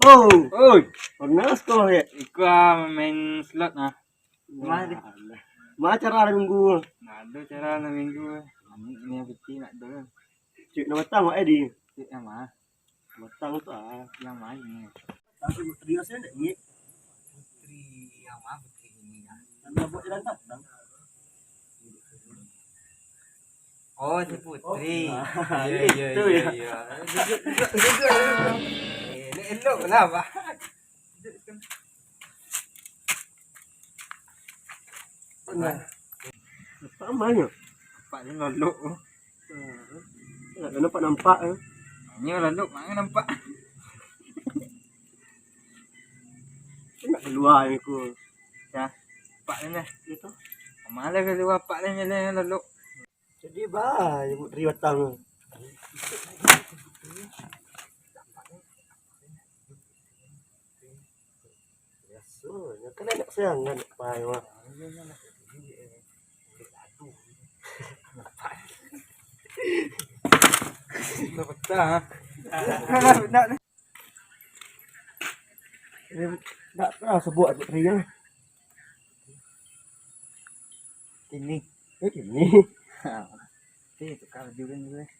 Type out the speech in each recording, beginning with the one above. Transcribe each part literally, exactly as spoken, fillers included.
Oh, oi, panas kau, ya? Iko, ah, main slot, nah. Mah, deh. Mah, cara hari Minggu? Nah, ado cara hari Minggu. Ini yang piti nak ado. Cik, nama tang, eh, di? Cik, nama? Batang tu, ah. Yang main ni. Tapi Putri rasanya ndak ingat. Putri yang mana Putri ini ya? Yang buat jalan tak? Oh, si Putri. Oh, iya, iya, itu iya, ya. Iya. Duduk, duduk, duduk, duduk. Eh, elok-elok lah, bah. Duduk situ. Nah. Nampak banyak. Nampak ni lalok. Nak nampak-nampak, eh. Ni lalok, mana nampak? Nak keluar ni ku. Ya. Nampak ni lah. Gitu. Malah keluar nampak ni, ni lalok. Jadi, bah, ibu Tri batang. Biaso, kan anak sayang kan, pai, wah. Nak pecah, ha? Nak, nak. Eh, tak tahu sebut aku teriak. Kini. Eh, kini. Ha. Okey, tukar baju kan dulu, eh.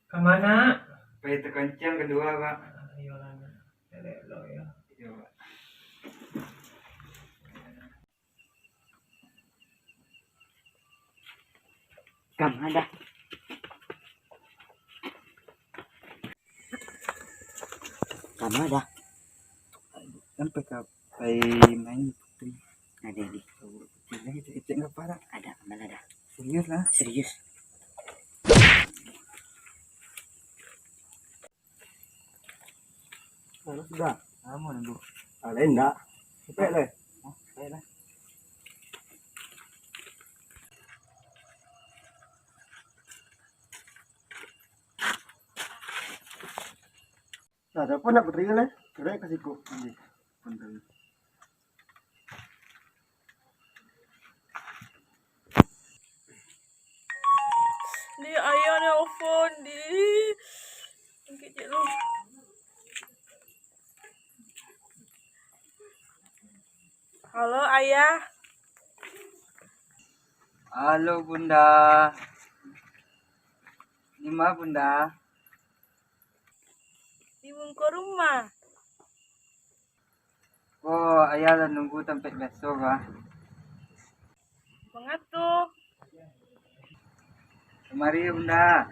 Ka ma, Nak? Pai takancang kaduo, Pak. Iyolah, Nak. Elok-elok, yo. Iyo, Pak. Ka ma dah? Ka ma dah? Sampai ka pai main Putri. Ado, ado. Putri lagi cek-cek ngapa dah? Ado, ka ma dah? Serius lah? Serius. Kalau sudah. Lamo nunggu. Ah, lain ndak? Cepet lah. Oh, cepet lah. Nah, telepon nak Putri lah. Kira kasih kok. Nanti. Putri. Di, ayah nelfon, di. Angkik cek lu. Halo, Ayah. Halo, Bunda. Di ma, Bunda? Di muko rumah. Ko, Ayah lah nunggu tampek biaso, Bah. Manga tu? Kamari, Bunda.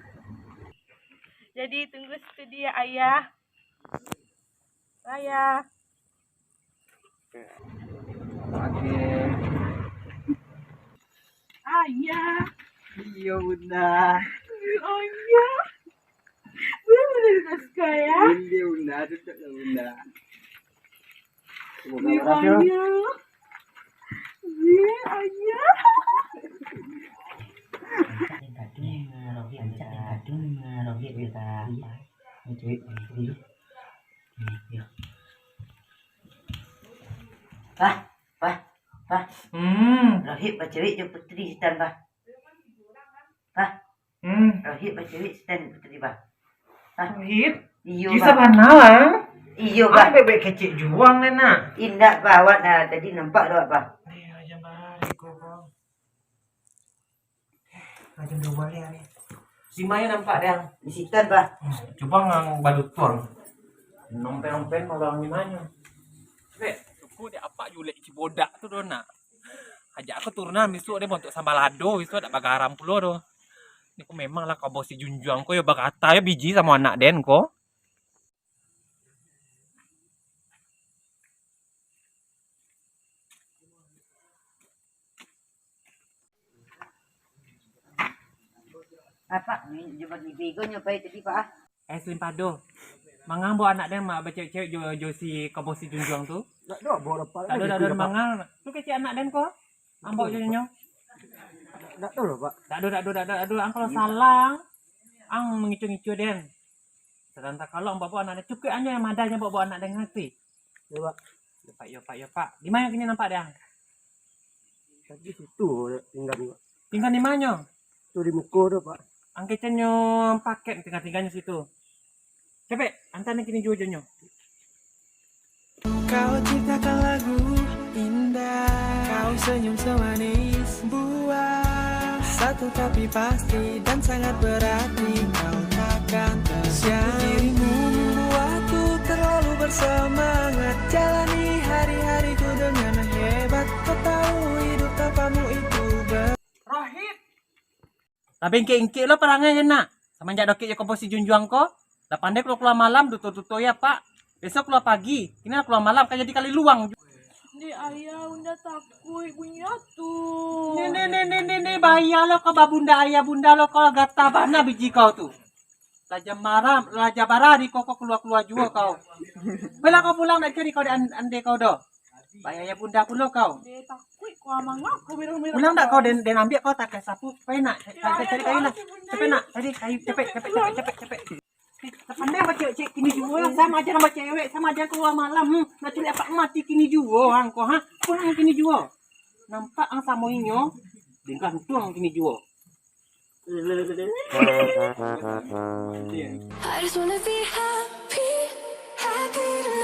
Jadi, tunggu situ di, Ayah. Ayah. Oke. Ayah. Iyo, Bunda. Ayah. Bunda, Bunda suka, ya? Bunda, Bunda, duduklah, Bunda. Semoga berhasil. Ayah. Iya, Ayah. Bah, bah, bah. Hmm. Rohit bacewek jo Putri Sitan, bah. Bah. Hmm. Rohit bacewek Sitan Putri, bah. Bah. Rohit? Iyo, bah. Kisah bana lah. Iyo, bah. Bebek kecek juang ni, nak. Indak, bah. Awak dah tadi nampak dah, bah. Ayo, jangan marah, Riko, kau. Macam dua buah ni. Simanyo nampak dia. Di sitan, bah. Hmm, cubo ngang badutuang. Nompen-nompen magang di mano? Bek, suko dek apak julek cibodak tu doh, nak. Ajak aku turunan bisuak deh, bontok sambal lado, bisuak dak bagaram pulo doh. Ni ko memang lah kabo si Junjuang ko yo bagata yo biji samo anak den ko. Apak, ni jo bagi bego nyo pai tadi, Pak, ah. Es limpado. Mangang bao anak den ma-, bacewek-cewek jo, jo si Kobosi Junjuang tu? Ndak doh, bao apo. Tak ado, tak ado mangang. Tu kecek anak den ko. Ang bao jo nyo. Ndak doh, Pak. Tak ado, tak ado, tak ado, tak ado. Ang kalau salang, ang mangicuah-ngicuah den. Sadang kalau ang bao anak den, cukuik anyo yang madai nyo bao anak den ngarati. Yo, Pak. Yo, Pak, yo, Pak, yo, Pak. Di ma kini nampak den? Tadi situ pinggan, Pak. Pinggan di ma nyo? Tu di muko tu, Pak. Ang kecek nyo paket tingga-tingganyo situ. Capek, antaan kini juo jo nyo. Kau ciptakan lagu indah, kau senyum semanis buah. Satu tapi pasti dan sangat berarti, kau takkan tersiang. Dirimu membuatku terlalu bersemangat, jalani hari-hariku dengan hebat. Kau tahu hidup tanpamu itu ber- Rohit. Lah bengkek-ingkek lo parangai je nak. Samanjak dokek jo Kobosi Junjuang ko, lah pandai kalua-kalua malam, duto-duto ya, Pak. Besok kalua pagi, kini lah kalua malam, ka jadi kali luang. Dek ayah, bunda takuik bunyi tu. Ni, ni, ni, ni, ni, ni, bahaya lo kau babunda ayah bunda lo, kau gata bana biji kau tu. Lah jam maram, lah jam bara di kau, kau kalua-kalua juo kau. Bela kau pulang nak cari kau di an-, ande kau doh. Bayar ayah bunda pulo kau. Dek, takuik kau amang aku, merah-merah. Pulang dak kau den, den ambiak kau takai sapu. Pai nak, cari, cari, cari kayu lah. Capek nak, cari kayu, capek, capek, capek, capek, capek. Eh, pandai bacewek-cewek kini juo, sama aja nak bacewek, sama aja kalua malam. Hmm, nak cari apak mati kini juo, ang ko, ha? Pulang kini juo. Nampak ang samo inyo, digantuang kini juo. I just wanna be happy, happy